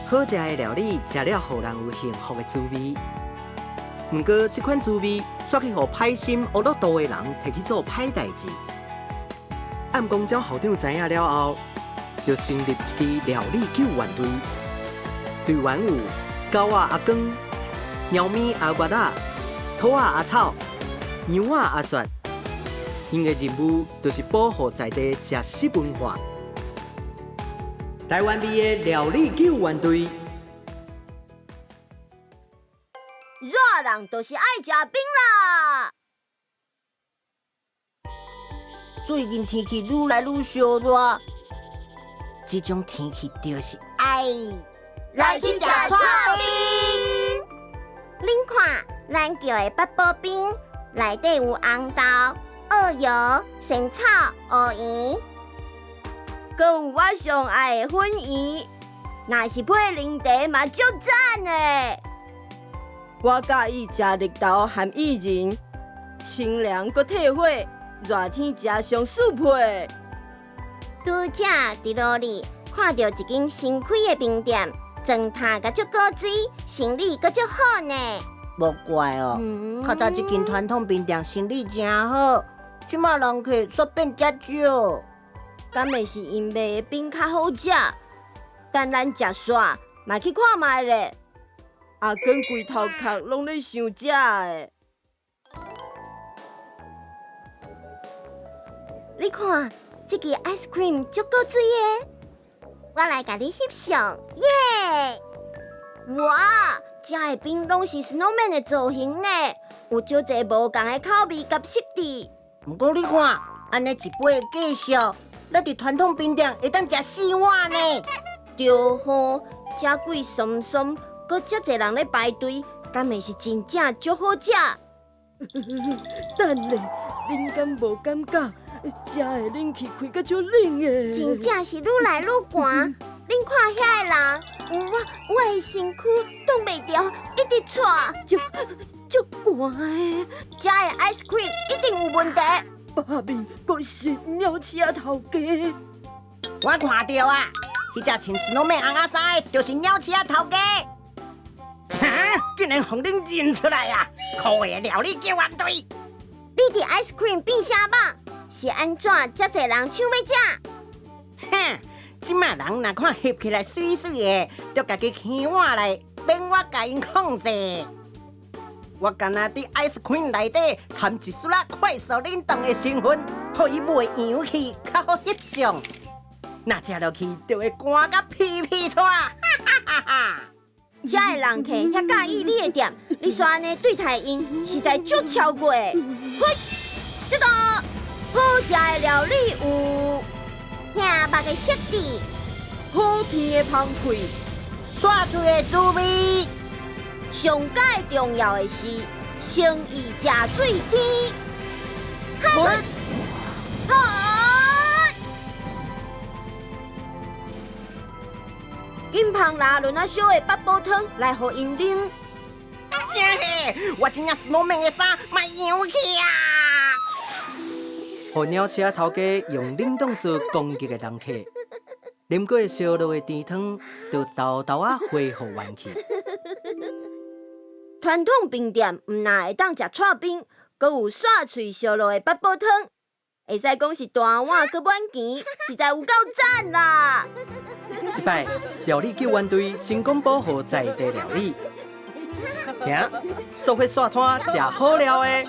好食的料理，食了予人有幸福的滋味。毋過，這款滋味煞去予歹心惡毒的人提去做歹代誌。暗公鳥校長知影了後，就成立一支料理救援隊。隊員有狗仔阿光、貓咪阿月仔、兔仔阿草、羊仔阿雪。𪜶的任務就是保護在地食食文化。台灣味的料理救援隊。熱人就是愛食冰啦！最近天氣愈來愈燒熱，這種天氣就是愛來去食剉冰。恁看，咱叫的八寶冰內底有紅豆、澳油、仙草、烏圓，閣有我上愛的粉圓。若是配奶茶嘛，足讚的。我佮意食綠豆含薏仁，清涼閣退火，熱天食上舒配。拄才佇路裡看著一間新開的冰店，裝塔閣足古錐，生理閣足好呢。無怪哦，較早這間傳統冰店生理誠好，這馬人客煞變遮少。敢會是𪜶賣的冰較好食？等咱食煞，嘛去看覓咧。阿光規頭殼攏咧想食的。你看，這支 ice cream 足古錐的，我來共你翕相，耶！哇，這的冰攏是 snowman 的造型呢，有足濟無仝的口味佮設計。毋過你看，按呢一杯的價數，咱佇傳統冰店會當食四碗呢。對吼，這貴鬆鬆，閣遮濟人咧排隊，敢會是真正足好食？等咧，恁敢無感覺？遮的冷氣開甲足冷的。真正是愈來愈寒。恁看遐个人，有我我的身軀擋袂牢，一直掣，足足寒的。遮的 ice cream 一定有問題。北面閣是鳥鼠仔頭家。我看著啊，彼隻穿 snowman 紅仔衫的，就是鳥鼠仔頭家。哈！竟然予恁認出來啊！可惡的料理救援隊！你佇 ice cream 變啥物？是按怎遮濟人搶欲食？哼！這馬人若看翕起來媠媠的，就家己起碗來，免我共𪜶控制。我干焦佇 ice cream 內底摻一絲仔快速冷凍的成分，予伊袂溶去，較好翕相。若食落去就會寒甲皮皮剉！哈哈哈哈！遮的人客遐佮意你的店，你煞按呢對待𪜶，實在足超過。嘿，這個好食的料理有兄目的設計，好片的芳氣，煞喙的滋味。上蓋重要的是生意誠水甜。好，好，緊捧拉圇仔燒的八寶湯來予𪜶啉。啥嘿？我這領 snowman 的衫嘛溶去啊！予鳥鼠仔頭家用冷凍術攻擊的人客，啉過燒熱的甜湯，就沓沓仔恢復元氣。傳統冰店毋但會當食剉冰，閣有煞喙燒熱的八寶湯，會使講是大碗閣滿錢，實在有夠讚啦！這擺料理救援隊成功保護在地料理，行，做伙煞攤食好料的。